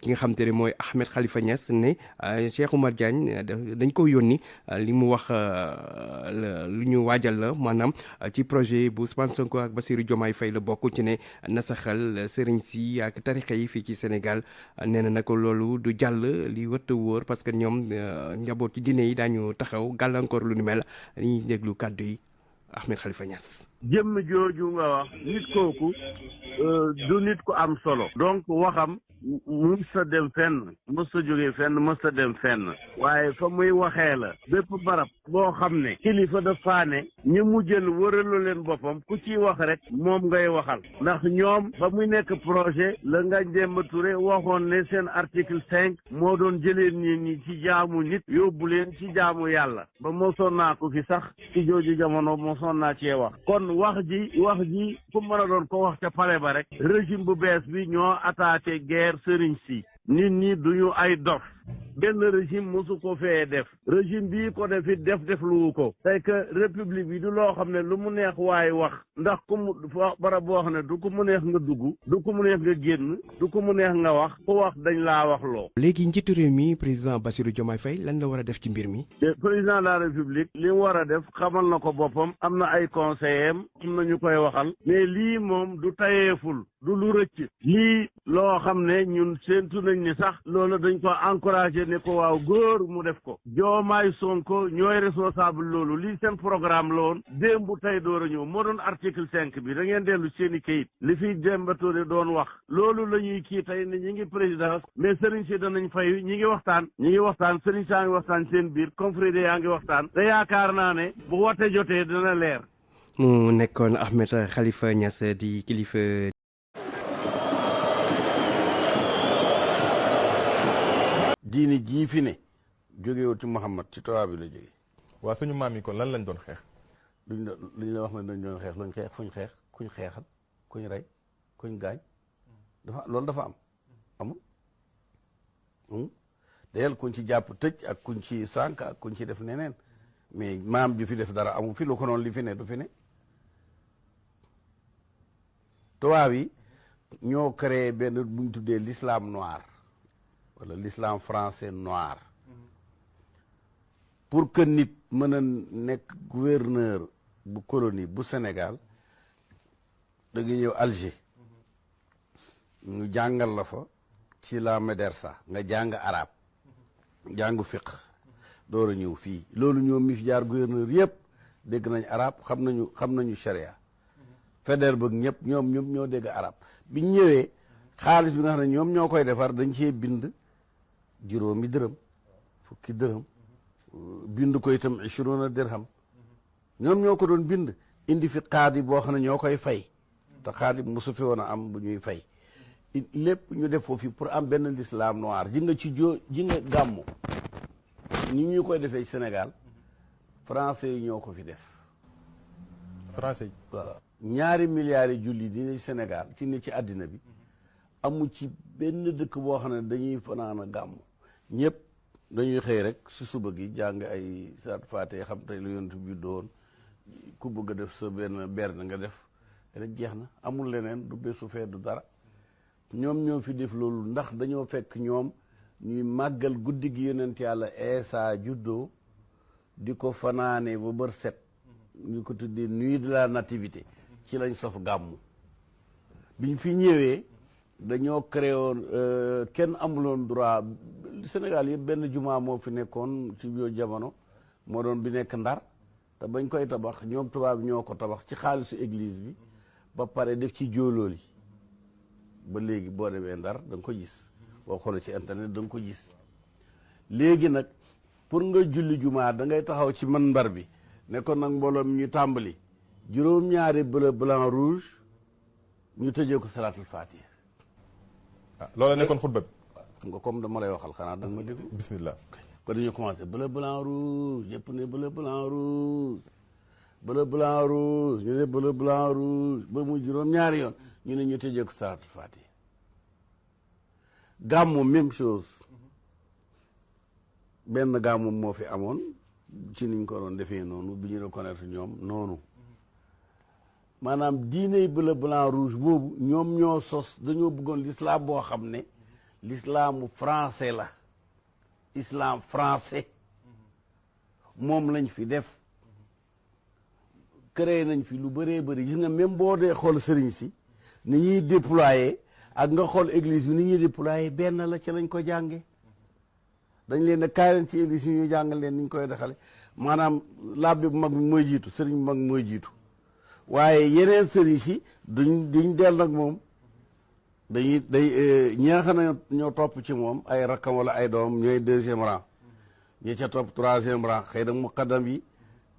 ki nga xam te ne mooy Ahmed Khalifa Niass ne Cheikh Oumar Diagne dañ ko yónni li mu wax lu ñu waajal la maanaam ci projet bu Ousmane Sonko ak Bassirou Diomaye Faye la bokk ci ne nasaxal sëriñ si ak tarixa yi fii ci Sénégal nee na nag loolu du jàll li wëtt wóor parce que ñoom njaboot ci diine yi daañu taxaw gàllankoor lu ni mel dañuy déglu kàddu yi Ahmed Khalifa Niass. jëmm jooju nga wax nit kooku du nit ku am solo donc waxam mës sa dem fenn mës sa jógee fenn mës sa dem fenn waaye fa muy waxee la bépp barab boo xam ne kilifa dafa ne ñi mu jël wëralu leen boppam ku ciy wax rek moom ngay waxal ndax ñoom ba muy nekk projet la Ngagne Demba Touré waxoon ne seen article 5 moo doon jëlee nit ñi ci jaamu nit yóbbu leen ci jaamu yàlla ba mosoon naa ko fi sax ci jooju jamono mosoon naa cee wax kon wax ji ku mën a doon ko wax ca pale ba rek régime bu bees bi ñoo attaqué guerre sëriñ si nit ñi duñu ay dof benn régime mosu ko fee def régime bii ko def it def luwu ko c'est que république bi du loo xam ne lu mu neex waaye wax ndax ku mu barab boo xam ne du ko mu neex nga dugg du ko mu neex nga génn du ko mu neex nga wax ku wax dañ laa wax loo. léegi njiitu réew mi président Bassirou Diomaye Faye lan la war a def ci mbir mi. président de la république li mu war a def xamal na ko boppam am na ay conseillers am na ñu koy waxal mais lii moom du tayeeful du lu rëcc lii loo xam ne ñun séentu nañ ni sax loolu dañ ko encouragé ne ko waaw góor mu def ko Diomaye Sonko ñooy responsable loolu lii seen programme la woon démb tey door a ñëw moo doon article 5 bi da ngeen dellu seeni kayit li fi Demba Touré doon wax loolu la ñuy kii tey ne ñi ngi présidence mais sëriñ si danañ fay ñi ngi waxtaan sëriñ saa ngi waxtaan seen biir confrérie yaa ngi waxtaan te yaakaar naa ne bu wote jotee dina leer. mu nekkoon Ahmed Khalifa Niass di kilifa. diini jii fi ne jógewul ci Muhammad ci tubaab bi la jóge. waa suñu maam yi kon lan lañ doon xeex. luñ la wax ne dañ doon xeex luñ xeex fuñ xeex kuñ xeexal kuñ rey kuñ gaañ loolu dafa am amul dayel kuñ ci jàpp tëj ak kuñ ci sànk ak kuñ ci def neneen mais maam ju fi def dara amul fi lu ko noonu li fi ne du fi ne. tubaab yi ñoo créé benn buñ tuddee l'islam noir wala l'islam français noir pour que nit mën a nekk gouverneur bu colonie bu Sénégal da nga ñëw Alger ñu jàngal la fa ci la médersa nga jàng arab jàng fiqh door a ñëw fii loolu ñoom mi fi jaar gouverneur yëpp dégg nañ arab xam nañu charia Faidherbe bëgg ñëpp ñoom ñoo dégg arab biñ ñëwee xaalis bi nga xam ne ñoom ñoo koy defar dañ cee bind juróomi dërëm fukki dërëm bind ko itam 20 dirham ñoom ñoo ko doon bind indi fi xaadi boo xam ne ñoo koy fay te xaadi mosu fi woon a am bu ñuy fay lépp ñu def foofu pour am benn l'islam noir ji nga gàmmu ni ñu koy defee Sénégal français yi ñoo ko fi def. français yi waaw 2 milliards yi julli di Sénégal ci àddina bi amu ci benn dëkk boo xam ne dañuy fanaan a gàmmu ñëpp dañuy xëy rek si suba gi jàng ay saat faate xam tey lu yonent bi doon ku bëgg a def sa benn berne nga def rek jeex na amul leneen du bésu fee du dara ñoom ñoo fi def loolu ndax dañoo fekk ñoom ñuy màggal guddi gi yonent yàlla Eesa juddoo di ko fanaane ba bër set ñu ko tuddee nuit de la nativité ci lañ sof gàmmu biñ fi ñëwee dañoo créé woon kenn amuloon droit Sénégal yëpp benn jumaa moo fi nekkoon ci biir jamono moo doon bi nekk Ndar te bañ koy tabax ñoom tubaab ñoo ko tabax ci xaalisu église bi ba pare def ci jóolooli ba léegi boo demee Ndar da nga ko gis boo xoolee ci internet da nga ko gis léegi nag pour nga julli jumaa da ngay taxaw ci minbar bi ne ko nag mbooloo mi ñu tàmbali juróom-ñaari bleu blanc rouge ñu tëjee ko salatul fatiha. loolu nekkoon xutba bi. xam nga comme dama lay waxal xanaa da nga ma déglu. bismillah. kon dañu commencé bleu blanc rouge ñëpp ne bleu blanc rouge bleu blanc rouge ñu ne bleu blanc rouge ba mu juróom-ñaari yoon ñu ne ñu tëjee ko salatul fatiha. gàmmu même chose benn gàmmu moo fi amoon ci niñ ko doon defee noonu bi ñu reconnaître ñoom noonu maanaam diiney bleu blanc rouge boobu ñoom ñoo sos dañoo bëggoon l'islam boo xam ne l'islamu français la islam français moom lañ fi def créé nañ fi lu bëree bëri gis nga même boo dee xool sëriñ si ni ñuy déployer ak nga xool église bi ni ñuy déployer benn la ci lañ ko jànge dañ leen ne kaay leen ci église yi ñu jàngal leen ni ñu koy doxale maanaam labbe bu mag bi mooy jiitu sëriñ bu mag bi mooy jiitu waaye yeneen sëriñ si duñ del nag moom ñi nga xam ne ñoo topp ci moom ay rakkam wala ay doom ñooy deuxième rang ñi ca topp troisième rang xëy na muqaddam yi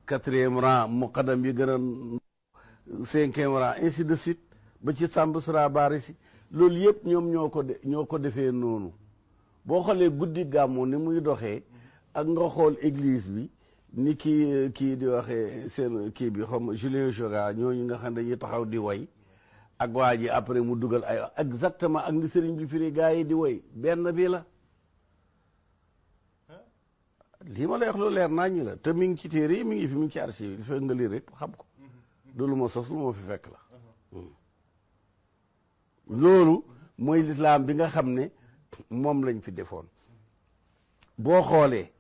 quatrième rang muqaddam yi gën a cinquième rang ainsi de suite ba ci sàmb sura baari si loolu yëpp ñoom ñoo ko defee noonu boo xoolee guddi gàmmu ni muy doxee ak nga xool église bi ni kii di waxee seen kii bi xam Julien Joga ñooñu nga xam ne dañuy taxaw di woy ak waa ji après mu dugal ay exactement ak ni sëriñ bi firi gaa yi di woy benn bi la lii ma lay wax lu leer naññi la te mi ngi ci téere yi mi ngi fi mi ngi ci archive yi fekk nga lire rek xam ko du lu ma sos lu ma fi fekk la loolu mooy lislaam bi nga xam ne moom lañ fi defoon boo xoolee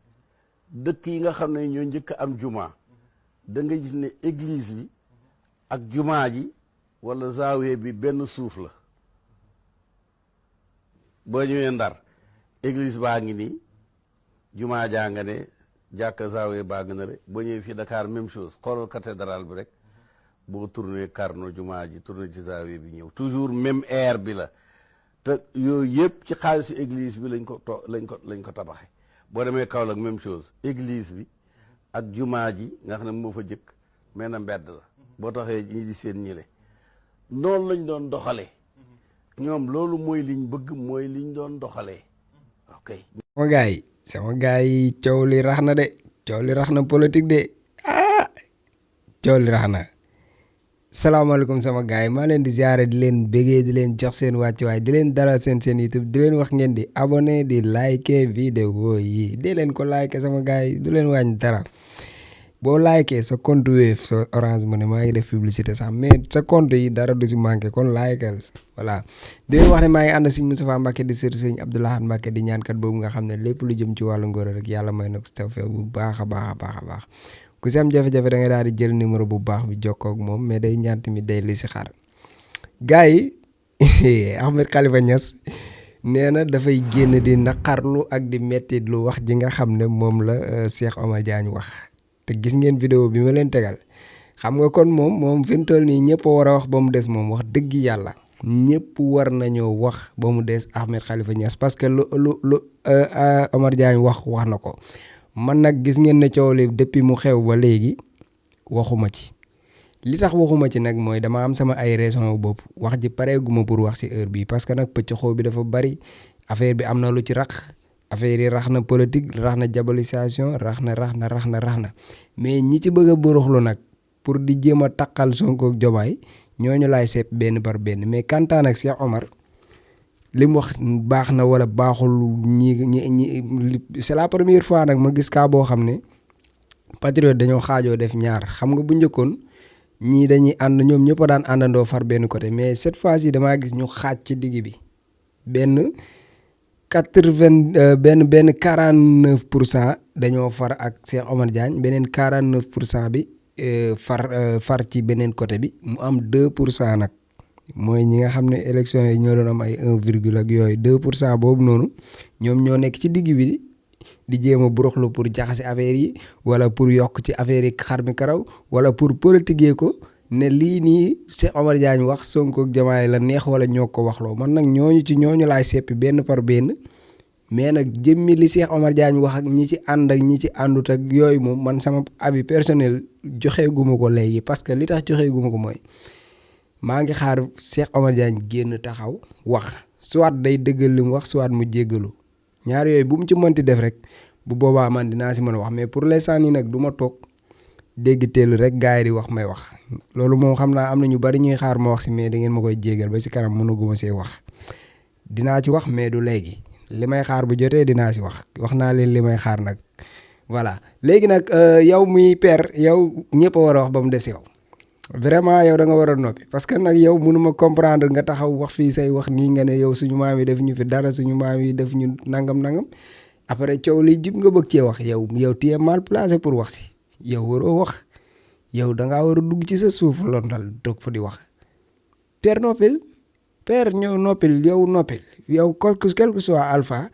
dëkk yi nga xam ne ñoo njëkk a am jumaa da nga gis ne église bi ak jumaa ji wala zaawiya bi benn suuf la boo ñëwee Ndar église baa ngi nii jumaa jaa nga ne jàkka zaawiya baa nga ne le boo ñëwee fii Dakar même chose xoolal cathédrale bi rek boo tourné Carnot jumaa ji tourné ci zaawiya bi ñëw toujours même air bi la te yooyu yëpp ci xaalisu église bi lañ ko tabaxe boo demee Kaolack même chose église bi ak jumaa ji nga xam ne moo fa jëkk mais na mbedd la boo taxee ñi di seen ñile noonu lañ doon doxalee ñoom loolu mooy liñ bëgg mooy liñ doon doxalee ok. sama gars yi coow li rax na de coow li rax na politique de coow li rax na salaamaaleykum sama gars yi maa leen di ziare di leen bégee di leen jox seen wàccuwaay di leen dalal seen YouTube di leen wax ngeen di abonné di like vidéo yi di leen ko like sama gars yi du leen wàññi dara boo like sa compte Wave sa Orange Money maa ngi def publicité sax mais sa compte yi dara du si manqué kon likal voilà di leen wax ne maa ngi ànd Serigne Moustapha Mbacké di sëriñ Serigne Abdou Lahad Mbacké di ñaankat boobu nga xam ne lépp lu jëm ci wàllu ngóor rek yàlla may na ko si tawfeex bu baax a baax ku si am jafe-jafe da ngay daal di jël numéro bu baax bi jokkoo ak moom mais day ñaan tamit day li si xaar gars yi Ahmed Khalifa Niass nee na dafay génn di naqarlu ak di metti lu wax ji nga xam ne moom la Cheikh Omar Diagne wax te gis ngeen vidéo bi ma leen tegal xam nga kon moom fi mu toll nii ñëpp war a wax ba mu des moom wax dëgg yàlla ñëpp war nañoo wax ba mu des Ahmed Khalifa Niass parce que lu Omar Diagne wax na ko man nag gis ngeen ne coow li depuis mu xew ba léegi waxuma ci li tax waxuma ci nag mooy dama am sama ay raison bopp wax ji pareeguma pour wax ci heure bi parce que nag pëcc xoo bi dafa bari affaire bi am na lu ci rax affaire yi rax na politique rax na diabolisation rax na mais ñi ci bëgg a boroxlu nag pour di jéem a taqal Sonko ak Diomaye ñooñu laay sepp benn par benn mais kantaan ak Cheikh Omar li mu wax baax na wala baaxul ñi c'est la première fois nag ma gis kaa boo xam ne patriote dañoo xaajoo def ñaar xam nga bu njëkkoon ñii dañuy ànd ñoom ñëpp a daan àndandoo far benn côté mais cette fois-ci damaa gis ñu xaaj ci digg bi benn 49% dañoo far ak Cheikh Omar Diagne beneen 49% bi far ci beneen côté bi mu am 2% nag mooy ñi nga xam ne élection yi ñoo doon am ay 1 ak yooyu 2% boobu noonu ñoom ñoo nekk ci digg bi di jéem a buruxlu pour jaxase affaire yi wala pour yokk ci affaire yi xar mi karaw wala pour politiquer ko ne lii nii Cheikh Omar Diagne wax Sonko ak Diomaye la neex wala ñoo ko waxloo man nag ñooñu laay seppi benn par benn mais nag jëmmi li Cheikh Omar Diagne wax ak ñi ci ànd ak ñi ci àndut ak yooyu moom man sama avis personnel joxeeguma ko léegi parce que li tax joxeeguma ko mooy maa ngi xaar Cheikh Omar Diagne génn taxaw wax soit day dëggal li mu wax soit mu jéggalu ñaar yooyu bu mu ci mënti def rek bu boobaa man dinaa si mën a wax mais pour l'instant nii nag du ma toog dégg teelu rek gars yi di wax may wax loolu moom xam naa am na ñu bari ñuy xaar ma wax si mais da ngeen ma koy jéggal ba si kanam mënaguma see wax dinaa ci wax mais du léegi li may xaar bu jotee dinaa si wax naa leen li may xaar nag voilà léegi nag yow muy père yow ñëpp a war a wax ba mu des yow vraiment yow da nga war a noppi parce que nag yow mënuma comprendre nga taxaw wax fii say wax nii nga ne yow suñu maam yi def ñu fi dara suñu maam yi def ñu nangam après coow li jib nga bëgg cee wax yow tu es mal placé pour wax si yow waroo wax yow da ngaa war a dugg ci sa suuf londal toog fa di wax père noppil père ñëw noppil yow quel que soit alpha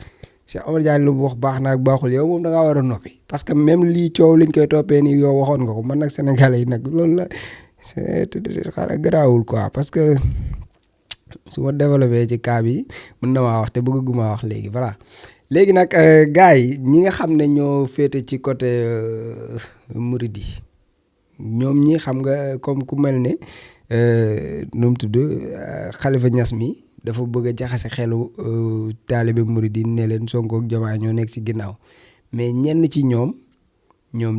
Cheikh Omar Diagne lu mu wax baax na ak baaxul yow moom da ngaa war a noppi parce que même lii coow liñ koy toppee nii yow waxoon nga ko man nag sénégalais yi nag loolu la xanaa garaawul quoi parce que su ma développé ci cas bi mën na maa wax te bëgguma wax léegi voilà léegi nag gars yi ñi nga xam ne ñoo féete ci côté Mouride yi ñoom ñi xam nga comme ku mel ne nu mu tudd Khalifa Niass mi dafa bëgg a jaxase xelu taalibe Mouride yi ne leen Sonko ak Diomaye ñoo nekk ci ginnaaw mais ñenn ci ñoom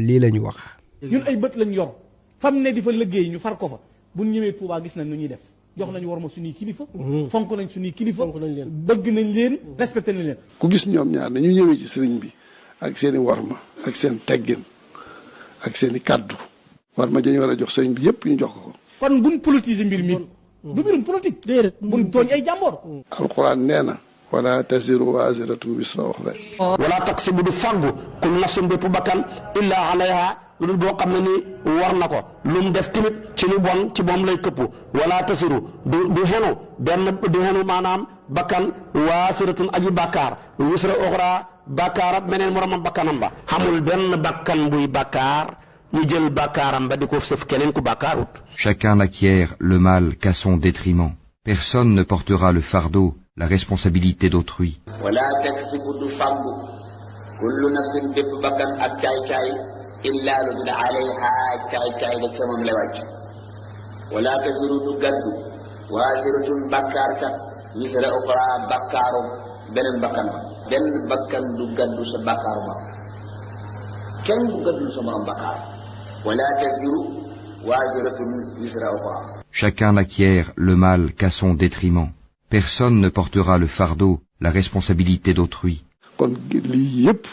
lii la ñu wax. ñun ay bët lañ yor fam ne di fa liggéey ñu far ko fa bu ñëwee Touba gis nañ nu ñuy def jox nañu war ma suñuy kilifa. fonk nañ suñuy kilifa. bëgg nañ leen respecté nañ leen. ku gis ñoom ñaar nañu ñëwee ci sëriñ bi ak seen i warma ak seen teggin ak seen i kàddu warma dañu war a jox sëriñ bi yëpp ñu jox ko. kon buñ politiser mbir mi. du mbirum politique. déedéet buñ tooñ ay jàmboor. alquran nee na. wala taziru waziratun wisra ukhra. wala taksibu du fàggu kullu nafsin bépp bakkan illa alayha lu dul boo xam ne ni war na ko lu mu def tamit ci lu bon ci moom lay këpp wala tasiru du xenu du xenu maanaam bakkan waasiratun aji bàkkaar wisra uxra bàkkaarab meneen moromam bakkanam ba xamul benn bakkan buy bàkkaar ñu jël bàkkaaram ba di ko sëf keneen ku bàkkaarut. Chacun n'acquiert le mal qu'à son détriment. Personne ne portera le fardeau, la responsabilité d'autrui. wala taksibu du fàggu kullu nafsin bépp bakkan ak caay-caay illa lu dul alayha caay-caay da ca moom la wàcc wala tasiru du gaddu waasiratun bakkaarkat wisra uxra bakkaaru beneen bakkan ba benn bakkan du gaddu sa bakkaaru ba kenn du gaddu sa morom bakkaar wala tasiru waasiratun wisra uxra. Chacun n'acquiert le mal qu'à son détriment. Personne ne portera le fardeau, la responsabilité d'autrui. kon lii yëpp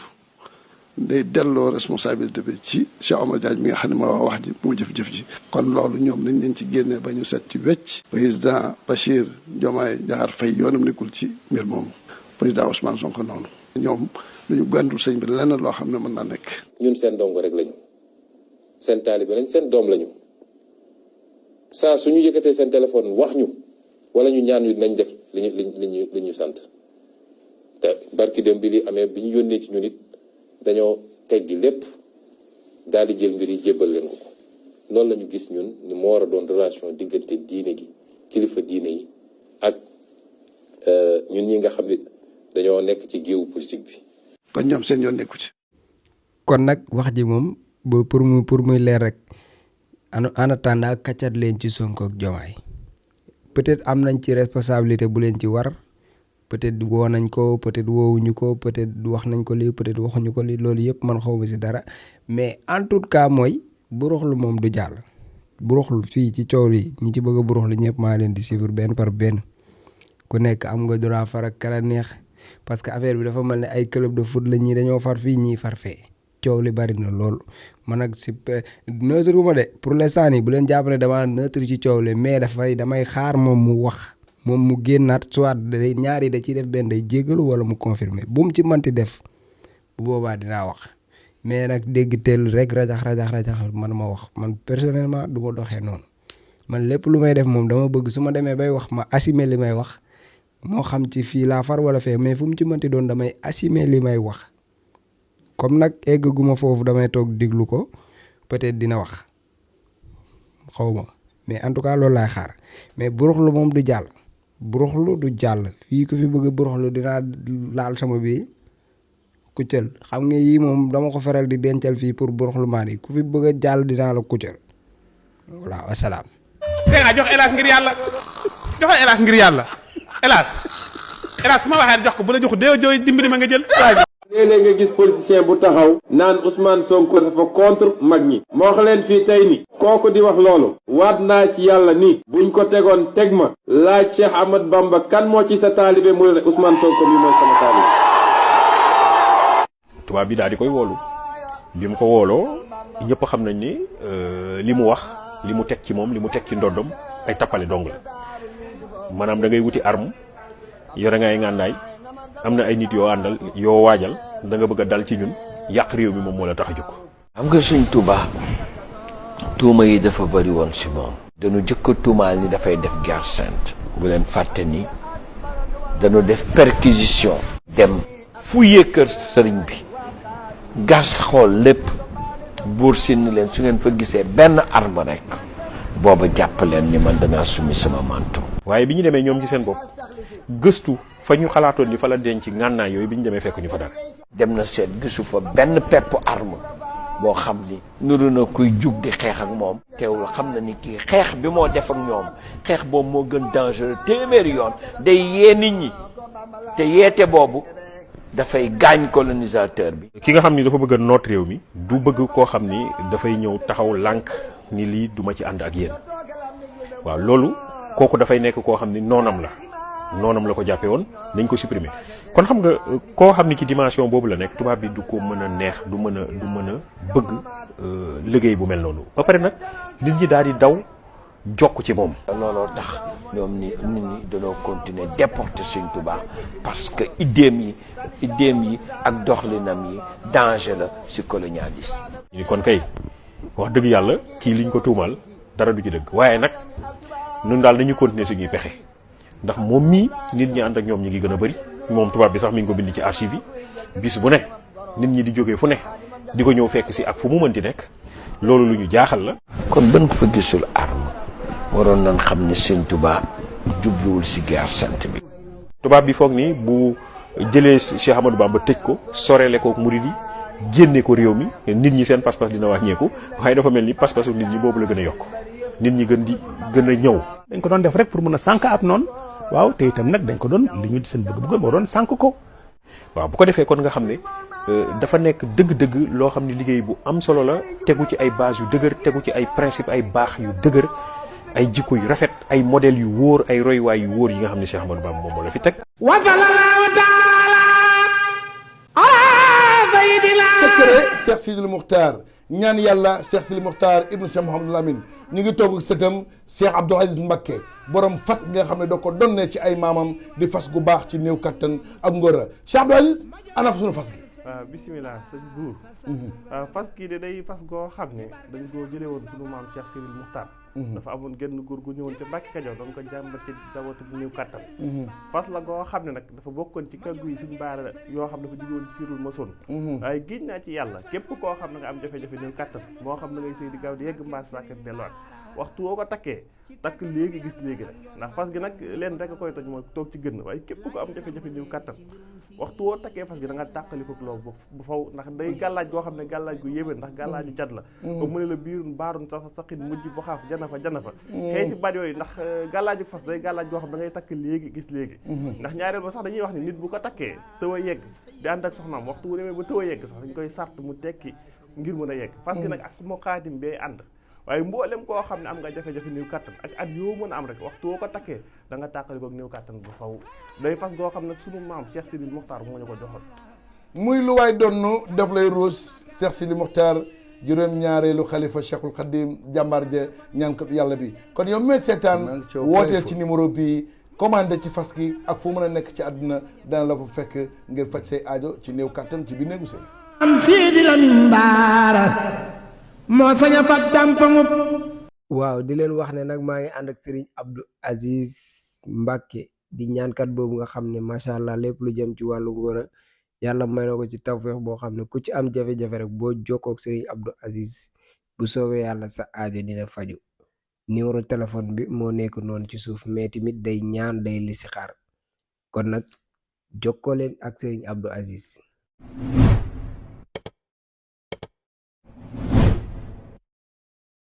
day delloo responsabilité bi ci Cheikh Omar Diagne mi nga xam ne moo wax ji moo jëf-jëf ji kon loolu ñoom dañ leen ci génne ba ñu set ci wecc. président Bachir Diomaye Diakhar Faye yoonam nekkul ci mbir moomu président Ousmane Sonko noonu. ñoom lu ñu gàndul sëñ bi lenn loo xam ne mën naa nekk. ñun seen dongo rek lañu seen taalibe lañ seen doom lañu saa suñu yëkkatee seen téléphone wax ñu wala ñu ñaan ñu nañ def li ñu sant te barki dem bi li amee bi ñu yónnee ci ñun it dañoo teggi lépp daal di jël mbir yi jébbal leen ko loolu la ñu gis ñun ni moo war a doon relation diggante diine gi kilifa diine yi ak ñun ñi nga xam ne dañoo nekk ci géewu politique bi. kon ñoom seen yoon nekku ci. kon nag wax ji moom pour muy leer rek en attendant kaccat leen ci Sonko ak Diomaye peut-être am nañ ci responsabilité bu leen ci war peut-être woo nañ ko peut-être woowuñu ko peut-être wax nañ ko lii peut-être waxuñu ko lii loolu yëpp man xawma ci dara mais en tout cas mooy buruxlu moom du jàll. buruxlu fii ci coow li ñi ci bëgg a buruxlu ñëpp maa leen di suivre benn par benn ku nekk am nga droit far ak kala neex parce que affaire bi dafa mel ne ay club de foot la ñii dañoo far fii ñii far fee coow li bari na lool man nag si neutre wu ma de pour l'instant nii bu leen jàpp ne dama neutre ci coow li mais damay xaar moom mu wax moom mu génnaat soit ñaari da ciy def benn day jéggalu wala mu confirmer bu mu ci manti def bu boobaa dinaa wax mais nag dégg teel rek rajax man ma wax man personnellement du ma doxee noonu man lépp lu may def moom dama bëgg su ma demee bay wax ma assumer li may wax moo xam ci fii laa far wala fee mais fu mu ci manti doon damay assumer li may wax comme nag eggaguma foofu damay toog déglu ko peut-être dina wax xaw ma mais en tout cas loolu laay xaar mais buruxlu moom du jàll buruxlu du jàll fii ku fi bëgg a buruxlu dinaa laal sama bii kuccël xam nga yii moom dama ko faral di dencal fii pour buruxlu maan yi ku fi bëgg a jàll dinaa la kuccël voilà wasalaam. dégg nga jox hélas ngir yàlla joxe hélas ngir yàlla hélas su ma waxee jox ko bu la jox dee jooy dimbali ma nga jël. léeg-léeg nga gis politicien bu taxaw naan Ousmane Sonko dafa contre mag ñi moo wax leen fii tey ni kooku di wax loolu waat naa ci yàlla ni buñ ko tegoon teg ma laaj Cheikh Ahmad Bamba kan moo ci sa taalibe mu ne Ousmane Sonko mi mooy sama taalibe. tubaab bi daal di koy woolu bi mu ko wooloo ñëpp xam nañ ni li mu wax li mu teg ci moom li mu teg ci ndoddom ay tappale dong la maanaam da ngay wuti arme yore ngay ngànnaay am na ay nit yoo àndal yoo waajal da nga bëgg a dal ci ñun yàq réew mi moom moo la tax a jóg. xam nga Sëñ Tuubaa tuuma yi dafa bari woon si moom. dañu jëkk a tuumaal ni dafay def guerre sainte. bu leen fàtte ni dañu def perquisition. dem fouiller kër sëriñ bi gas xool lépp buur si ni leen su ngeen fa gisee benn arme rek booba jàpp leen ni man danaa summi sama manteau. waaye bi ñu demee ñoom ci seen bopp gëstu fa ñu xalaatoon ni fa la denc ngànnaay yooyu bi ñu demee fekk ñu fa dara. dem na seet gisu fa benn pepp arme boo xam ni nuru na kuy jug di xeex ak moom teewul xam na ni kii xeex bi moo def ak ñoom xeex boobu moo gën dangereux téeméeri yoon day yee nit ñi te yeete boobu dafay gaañ colonisateur bi. ki nga xam ni dafa bëgg a noot réew mi du bëgg koo xam ni dafay ñëw taxaw lànk ni lii duma ci ànd ak yéen waaw loolu kooku dafay nekk koo xam ni noonam la ko jàppe woon nañ ko supprimer kon xam nga koo xam ni ci dimension boobu la nekk tubaab bi du ko mën a neex du mën a bëgg liggéey bu mel noonu ba pare nag nit ñi daal di daw jokk ci moom. looloo tax ñoom nit ñi dañoo continuer déporter Sëñ Tuubaa parce que idéem yi ak doxalinam yi danger la ci colonialisme. ni kon kay wax dëgg yàlla kii liñ ko tuumaal dara du ci dëgg waaye nag ñun daal nañu continuer suñuy pexe. ndax moom mii nit ñi ànd ak ñoom ñi ngi gën a bëri moom tubaab bi sax mi ngi ko bind ci archive yi bis bu ne nit ñi di jógee fu ne di ko ñëw fekk si ak fu mu mënti nekk loolu lu ñu jaaxal la. kon ban fa gisul arme waroon nañ xam ne Sëñ Tuubaa jubluwul si guerre sainte bi. tubaab bi foog ni bu jëlee Cheikh Ahmadou Bamba tëj ko sorele ko murid yi génne ko réew mi nit ñi seen pas-pas dina wàññeeku waaye dafa mel ni pas-pasu nit ñi boobu la gën a yokk nit ñi gën a ñëw. dañ ko doon def rek pour mën a sànq ab noonu. waaw te itam nag dañ ko doon li ñu seen bëgg-bëgg moo doon sànq ko. waaw bu ko defee kon nga xam ne dafa nekk dëgg-dëgg loo xam ne liggéey bu am solo la tegu ci ay base yu dëgër tegu ci ay principe ay baax yu dëgër ay jikko yu rafet ay modèle yu wóor ay roywaay yu wóor yi nga xam ne Cheikh Ahmadou Bamba moom moo la fi teg. secret Cheikh Sidil Muxtaar ñaan yàlla Cheikh Sidil Muxtaar ibnu Cheikh Mouhamadul Amin ñu ngi toog ak sëtam Cheikh Abdoul Aziz Mbacké borom fas nga xam ne da ko donnee ci ay maamam di fas gu baax ci néew kattan ak ngóora Cheikh Abdoul Aziz ana fa sunu fas gi. waaw bisimilah sëñ buur. fas gi de day fas goo xam ne dañ koo jëlee woon sunu maam Cheikh Sidil Muxtaar. dafa amoon genn góor gu ñëwoon te Mbàkke Kajoor doon ko jàmbat ci dawatu bu néew kattan. fas la goo xam ne nag dafa bokkoon ci kàggu yi suñ baara yoo xam ne dafa jóge woon siirul masoon. waaye giñ naa ci yàlla képp koo xam ne nga am jafe-jafe néew kattan moo xam ne ngay sëy di gaaw di yegg mbaas sàkkat delluwaat waxtu woo ko takkee takk léegi gis léegi rek ndax fas gi nag leen rek a koy toj mooy toog ci gën waaye képp ko am jafe-jafe néew kattan waxtu woo takkee fas gi da nga tàqali ko loolu bu faw ndax day gàllaaj goo xam ne gàllaaj gu yéeme ndax gàllaaju cat la ba mu ne la biirun baarun sax saqin mujj bu xaaf jana fa xëy ci baat yooyu ndax gàllaaju fas day gàllaaj goo xam ne da ngay takk léegi gis léegi ndax ñaareel ba sax dañuy wax ni nit bu ko takkee tëw a yegg di ànd ak soxnaam waxtu wu demee ba tëw a yegg sax dañ koy sart mu tekki ngir mën a yegg fas gi nag ak moo xaatim bee ànd waaye mboolem koo xam ne am nga jafe-jafe néew kattan ak at yoo mën a am rek waxtu woo ko takkee da nga tàqali koog néew kattan bu faw day fas goo xam ne sunu maam Cheikh Sidil Muxtaar moo ñu ko joxoon muy lu waay donnu daf lay ruus Cheikh Sidil Muxtaar juróom-ñaareelu xalifa Cheikhul Khadim jàmbaar ja ñaan ko yàlla bi kon yow mee seetaan wooteel ci numéro bii commandé ci fas gi ak fu mën a nekk ci àdduna dana la fa fekk ngir faj say aajo ci néew kattan ci biir néegu sëy am Sidi Lamin Baara moo sañ a fat tàmpamu. waaw di leen wax ne nag maa ngi ànd ak Serigne Abdou Aziz Mbacké di ñaankat boobu nga xam ne macha allah lépp lu jëm ci wàllu ngóora yàlla may na ko ci tawfeex boo xam ne ku ci am jafe-jafe rek boo jokkoo ak Serigne Abdou Aziz bu soobee yàlla sa aajo dina faju numéro téléphone bi moo nekk noonu ci suuf mais tamit day ñaan day listixaar kon nag jokkoo leen ak Serigne Abdou Aziz.